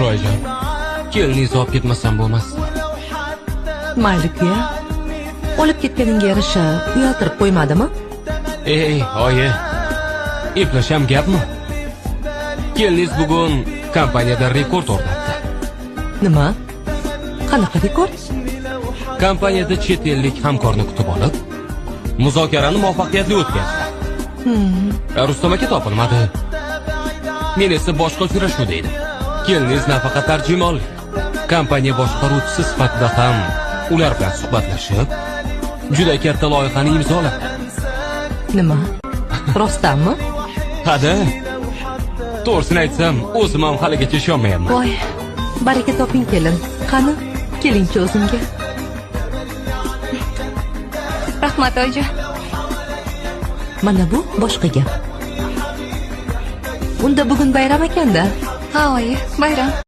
Oyijon, keliningizni olib ketmasam bo'lmas. Mayli, kuya. Olib ketganingga yarasha uyaltirib qo'ymadimi? Ey, oyi. Eplash ham gapmi? Keliningiz bugun kompaniyada rekord o'rnatdi. Nima? Qanaqa rekord? Kompaniyada chet ellik hamkorni kutib olib, muzokarani muvaffaqiyatli o'tkazdi. Rustam aka topilmadi. Men esa boshqa uchrashuvda edim. Keliningiz nafaqat tarjimonlik, kompaniya boshqaruvchisi sifatida ham ular bilan suhbatlashib, juda katta loyihani imzoladi. Nima? Rostdanmi? Hada. To'g'risini aytsam, o'zim ham haligacha ishonmayapman. Voy, baraka toping, kelin. Qani, kelingchi o'zimga. Rahmat, oyijon. Mana bu boshqa gap. Unda bugun bayram ekanda. Ha, oyi, bayram.